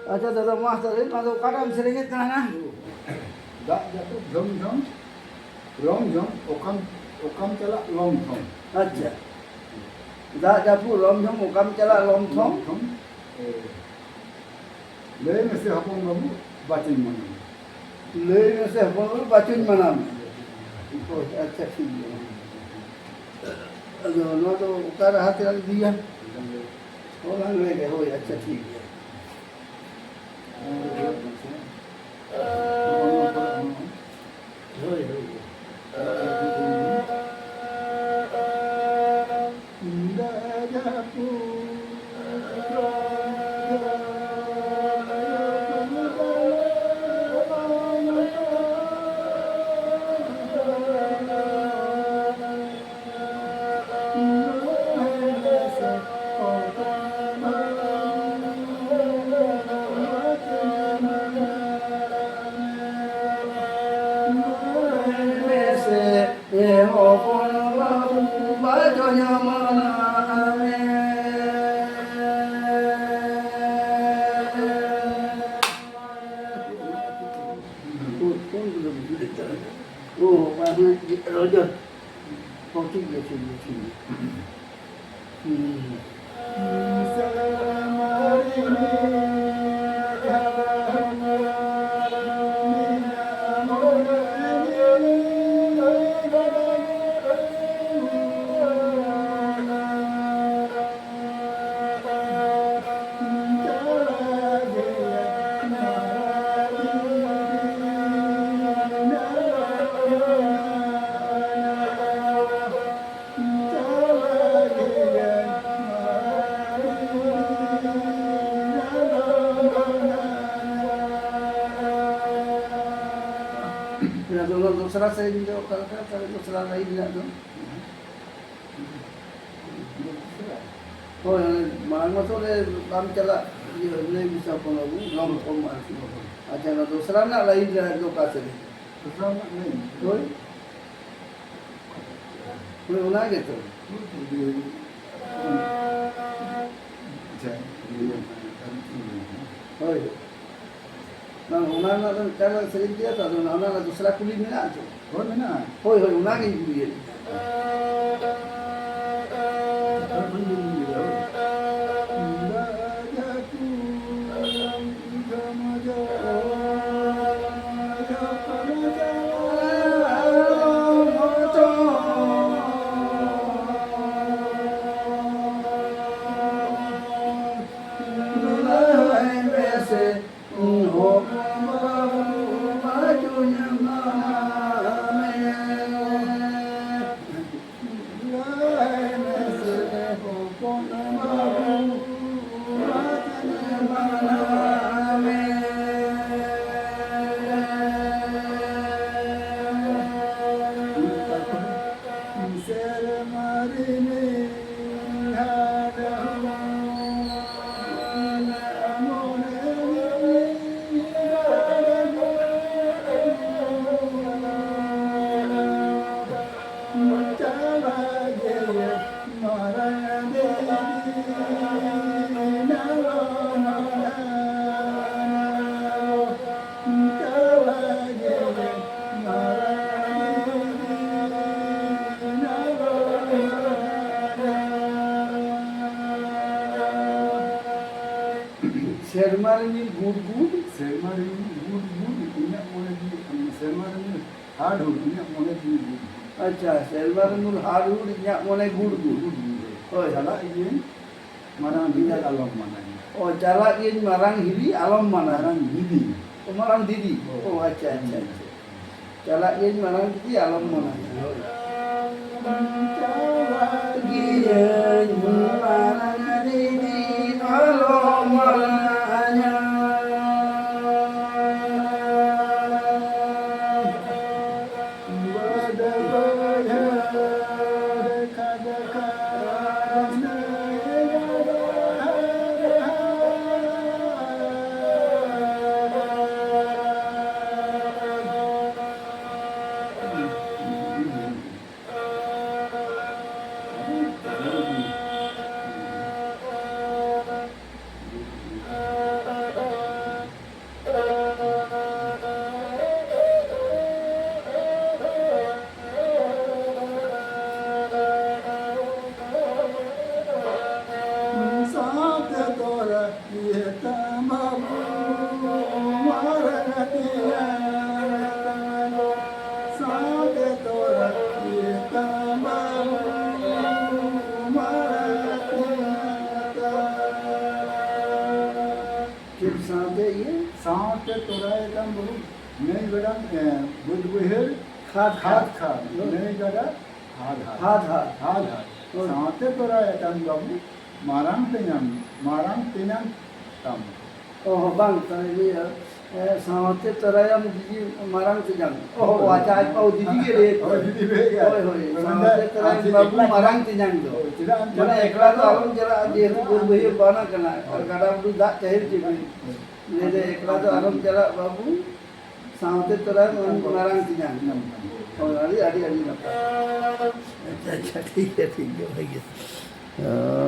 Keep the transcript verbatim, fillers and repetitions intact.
ᱟᱪᱪᱷᱟ ᱫᱟᱫᱟ, ᱢᱟ ᱛᱚᱵᱮ, ᱱᱚᱣᱟ ᱫᱚ ᱚᱠᱟᱴᱟᱜ ᱮᱢ ᱥᱮᱨᱮᱧᱮᱫ ᱛᱟᱦᱮᱱᱟ? ᱫᱟᱜ ᱡᱟᱹᱯᱩᱫ ᱡᱷᱚᱢ ᱡᱷᱚᱢ, ᱨᱚᱢ ᱡᱷᱚᱢ, ᱚᱠᱟᱢ, ᱚᱠᱟᱢ ᱪᱟᱞᱟᱜ ᱞᱚᱢ ᱛᱷᱚᱢ᱾ ᱟᱪᱪᱷᱟ, ᱫᱟᱜ ᱡᱟᱹᱯᱩᱫ ᱨᱚᱢ ᱡᱷᱚᱢ, ᱚᱠᱟᱢ ᱪᱟᱞᱟᱜ ᱞᱚᱢ ᱛᱷᱚᱢ᱾ ᱞᱚᱢ ᱛᱷᱚᱢ᱾ ᱮ, ᱞᱟᱹᱭ ᱢᱮᱥᱮ ᱦᱚᱯᱚᱱ ᱵᱟᱹᱵᱩ, ᱵᱟᱪᱚᱧ ᱢᱟᱱᱟᱣ᱾ ᱞᱟᱹᱭ ᱢᱮᱥᱮ ᱦᱚᱯᱚᱱ ᱵᱟᱹᱵᱩ, ᱵᱟᱪᱚᱧ ᱢᱟᱱᱟᱣ ᱢᱮ᱾ ᱦᱳᱭ, ᱟᱪᱪᱷᱟ, ᱴᱷᱤᱠ ᱜᱮᱭᱟ᱾ ᱟᱫᱚ ᱱᱚᱣᱟ ᱫᱚ ᱚᱠᱟ ᱨᱟᱦᱟ ᱛᱮᱞᱟᱝ ᱤᱫᱤᱭᱟ? ᱚ, ᱞᱟᱝ ᱞᱟᱹᱭ ᱜᱮ, ᱦᱳᱭ, ᱟᱪᱪᱷᱟ, ᱴᱷᱤᱠ ᱜᱮᱭᱟ᱾ ᱦᱳᱭ, ᱦᱳᱭ᱾ ᱚ, ᱵᱟᱝ, ᱨᱚᱡᱚ᱾ ᱦᱚᱸ, ᱴᱷᱤᱠ ᱜᱮᱭᱟ, ᱴᱷᱤᱠ ᱜᱮᱭᱟ, ᱴᱷᱤᱠ ᱜᱮᱭᱟ᱾ ᱦᱩᱸ᱾ ᱟᱫᱚ ᱚᱱᱟ ᱫᱚᱥᱨᱟ ᱥᱮᱨᱮᱧ ᱫᱚ ᱚᱠᱟ ᱞᱮᱠᱟ? ᱛᱟᱦᱞᱮ ᱫᱚᱥᱨᱟ ᱞᱟᱭᱤᱱ ᱨᱮᱱᱟᱜ ᱫᱚ? ᱦᱳᱭ, ᱚᱱᱮ ᱢᱟᱲᱟᱝ ᱢᱟᱛᱚ ᱚᱸᱰᱮ ᱵᱟᱢ ᱪᱟᱞᱟᱜ, ᱤᱭᱟᱹ, ᱞᱟᱹᱭ ᱢᱮᱥᱮ ᱦᱚᱯᱚᱱ ᱵᱟᱹᱵᱩ, ᱞᱚᱢ ᱛᱷᱚᱢ ᱟᱨᱠᱤ᱾ ᱟᱪᱪᱷᱟ, ᱚᱱᱟ ᱫᱚᱥᱨᱟ ᱨᱮᱱᱟᱜ ᱞᱟᱭᱤᱱ ᱨᱮ ᱫᱚ ᱚᱠᱟ ᱥᱮᱨᱮᱧ? ᱫᱚᱥᱨᱟ ᱨᱮᱱᱟᱜ ᱞᱟᱭᱤᱱ? ᱦᱳᱭ᱾ ᱦᱳᱭ, ᱚᱱᱟ ᱜᱮᱛᱚ᱾ ᱟᱪᱪᱷᱟ, ᱞᱟᱹᱭ ᱢᱮ᱾ ᱦᱳᱭ, ᱦᱳᱭ᱾ ᱵᱟᱝ, ᱚᱱᱟ ᱨᱮᱱᱟᱜ ᱫᱚ ᱢᱤᱫᱴᱟᱝ ᱞᱮ ᱥᱮᱨᱮᱧ ᱠᱮᱫᱟ ᱛᱚ, ᱟᱫᱚ ᱚᱱᱟ ᱨᱮᱱᱟᱜ ᱫᱚᱥᱨᱟ ᱠᱩᱞᱤ ᱢᱮᱱᱟᱜᱼᱟ ᱪᱮ? ᱦᱳᱭ, ᱢᱮᱱᱟᱜᱼᱟ᱾ ᱦᱳᱭ, ᱦᱳᱭ, ᱚᱱᱟᱜᱤᱧ ᱠᱩᱞᱤᱭᱮᱫ ᱢᱮᱭᱟ᱾ ᱥᱮᱨᱢᱟ ᱨᱤᱢᱤᱞ ᱜᱩᱰ ᱜᱩᱰ᱾ ᱥᱮᱨᱢᱟ ᱨᱤᱢᱤᱞ ᱜᱩᱰ ᱜᱩᱰ, ᱤᱧᱟᱹᱜ ᱢᱚᱱᱮ ᱡᱤᱣᱤ, ᱥᱮᱨᱢᱟ ᱨᱤᱢᱤᱞ ᱦᱟᱰ ᱦᱩᱰ, ᱤᱧᱟᱹᱜ ᱢᱚᱱᱮ ᱡᱤᱣᱤ ᱜᱩᱰ ᱜᱩᱰ᱾ ᱟᱪᱪᱷᱟ, ᱥᱮᱨᱢᱟ ᱨᱤᱢᱤᱞ ᱦᱟᱰ ᱦᱩᱰ, ᱤᱧᱟᱹᱜ ᱢᱚᱱᱮ ᱜᱩᱰ ᱜᱩᱰ᱾ Good good. ᱦᱳᱭ᱾ ᱪᱟᱞᱟᱜ ᱤᱧ ᱢᱟᱨᱟᱝ ᱦᱤᱞᱤ ᱟᱞᱚᱢ ᱢᱟᱱᱟᱧᱟ᱾ ᱚ, ᱪᱟᱞᱟᱜ ᱜᱤᱭᱟᱹᱧ ᱢᱟᱨᱟᱝ ᱦᱤᱞᱤ ᱟᱞᱚᱢ ᱢᱟᱱᱟ᱾ ᱢᱟᱨᱟᱝ ᱦᱤᱞᱤ᱾ ᱚ, ᱢᱟᱨᱟᱝ ᱫᱤᱫᱤ᱾ ᱦᱳᱭ᱾ ᱚ, ᱟᱪᱪᱷᱟ, ᱟᱪᱪᱷᱟ, ᱟᱪᱪᱷᱟ᱾ ᱪᱟᱞᱟᱜ ᱜᱤᱭᱟᱹᱧ ᱢᱟᱨᱟᱝ ᱫᱤᱫᱤ ᱟᱞᱚᱢ ᱢᱟᱱᱟ᱾ ᱪᱟᱞᱟᱜ ᱜᱤᱭᱟᱹᱧ ᱢᱟᱨᱟᱝ ᱫᱤᱫᱤ ᱟᱞᱚᱢ ᱢᱟᱱᱟᱧᱟ᱾ ᱥᱟᱶᱛᱮ ᱛᱚᱨᱟ ᱤᱭᱟᱹ ᱛᱟᱢ ᱵᱟᱹᱵᱩ, ᱢᱟᱨᱟᱝ ᱦᱟᱹᱛᱤᱭᱟᱹ ᱛᱟᱢ ᱫᱚ, ᱥᱟᱶᱛᱮ ᱛᱚᱨᱟ ᱤᱭᱟᱹ ᱛᱟᱢ ᱵᱟᱹᱵᱩ, ᱢᱟᱨᱟᱝ ᱦᱟᱹᱛᱤᱭᱟᱹ ᱛᱟᱢ᱾ ᱪᱮᱫ ᱥᱟᱶᱛᱮ ᱤᱭᱟᱹ? ᱥᱟᱶᱛᱮ ᱛᱚᱨᱟᱭ ᱛᱟᱢ ᱵᱟᱹᱵᱩ, ᱱᱟᱹᱭ ᱜᱟᱰᱟ, ᱮ, ᱵᱟᱹᱫᱽ ᱵᱟᱹᱭᱦᱟᱹᱲ ᱠᱷᱟᱫᱽ ᱠᱷᱟᱫᱽ ᱠᱷᱟᱫᱽ᱾ ᱠᱷᱟᱫᱽ, ᱱᱟᱹᱭ ᱜᱟᱰᱟ ᱦᱟᱫ ᱦᱟᱫ᱾ ᱦᱟᱫ ᱦᱟᱫ᱾ ᱦᱟᱫ ᱦᱟᱫ᱾ ᱦᱳᱭ᱾ ᱥᱟᱶᱛᱮ ᱛᱚᱨᱟᱭ ᱛᱟᱢ ᱵᱟᱹᱵᱩ, ᱢᱟᱨᱟᱝ ᱛᱮᱧᱟᱝ, ᱢᱟᱨᱟᱝ ᱛᱮᱧᱟᱝ ᱛᱟᱢ᱾ ᱚ, ᱵᱟᱝ, ᱛᱟᱦᱞᱮ ᱞᱟᱹᱭᱟ, ᱮ, ᱥᱟᱶᱛᱮ ᱛᱚᱨᱟᱭᱟᱢ ᱡᱩᱫᱤ ᱢᱟᱨᱟᱝ ᱛᱮᱧᱟᱝ᱾ ᱚ, ᱦᱳᱭ᱾ ᱟᱪᱪᱷᱟ, ᱟᱡ ᱵᱟᱵᱟ ᱫᱤᱫᱤ ᱜᱮ ᱞᱟᱹᱭ ᱦᱳᱭ, ᱫᱤᱫᱤ ᱞᱟᱹᱭ ᱜᱮ᱾ ᱦᱳᱭ, ᱦᱳᱭ, ᱦᱳᱭ, ᱢᱮᱱᱫᱟ, ᱥᱟᱶᱛᱮ ᱛᱚᱨᱟᱭᱟᱢ ᱟᱨ ᱪᱮᱫ ᱵᱟᱹᱵᱩ ᱮᱠᱞᱟ ᱢᱟᱨᱟᱝ ᱛᱮᱧᱟᱝ ᱫᱚ᱾ ᱦᱳᱭ, ᱪᱮᱫᱟᱜ ᱮᱢ ᱢᱟᱱᱮ ᱪᱟᱞᱟᱜᱼᱟ? ᱮᱠᱞᱟ ᱫᱚ ᱟᱞᱚᱢ ᱪᱟᱞᱟᱜᱼᱟ, ᱡᱮᱦᱮᱛᱩ ᱵᱟᱹᱫᱽ ᱵᱟᱹᱭᱦᱟᱹᱲ ᱵᱟᱱ ᱟᱠᱟᱱᱟ, ᱟᱨ ᱦᱳᱭ᱾ ᱜᱟᱰᱟ ᱢᱩᱰᱩ ᱫᱟᱜ ᱪᱟᱹᱦᱤᱞ ᱪᱮ ᱵᱤᱱ᱾ ᱦᱳᱭ᱾ ᱞᱟᱹᱭ ᱫᱟ, ᱮᱠᱞᱟ ᱫᱚ ᱟᱞᱚᱢ ᱪᱟᱞᱟᱜ ᱵᱟᱹᱵᱩ, ᱥᱟᱶᱛᱮ ᱛᱚᱨᱟᱭ ᱢᱟᱨᱟᱝ ᱛᱮᱧᱟᱝ᱾ ᱦᱳᱭ, ᱟᱹᱰᱤ, ᱟᱹᱰᱤ, ᱟᱹᱰᱤ ᱱᱟᱯᱟᱭ᱾ ᱟᱪᱪᱷᱟ, ᱟᱪᱪᱷᱟ, ᱴᱷᱤᱠ ᱜᱮᱭᱟ, ᱴᱷᱤᱠ ᱜᱮᱭᱟ, ᱵᱷᱟᱹᱜᱤ ᱜᱮ᱾ ᱚ᱾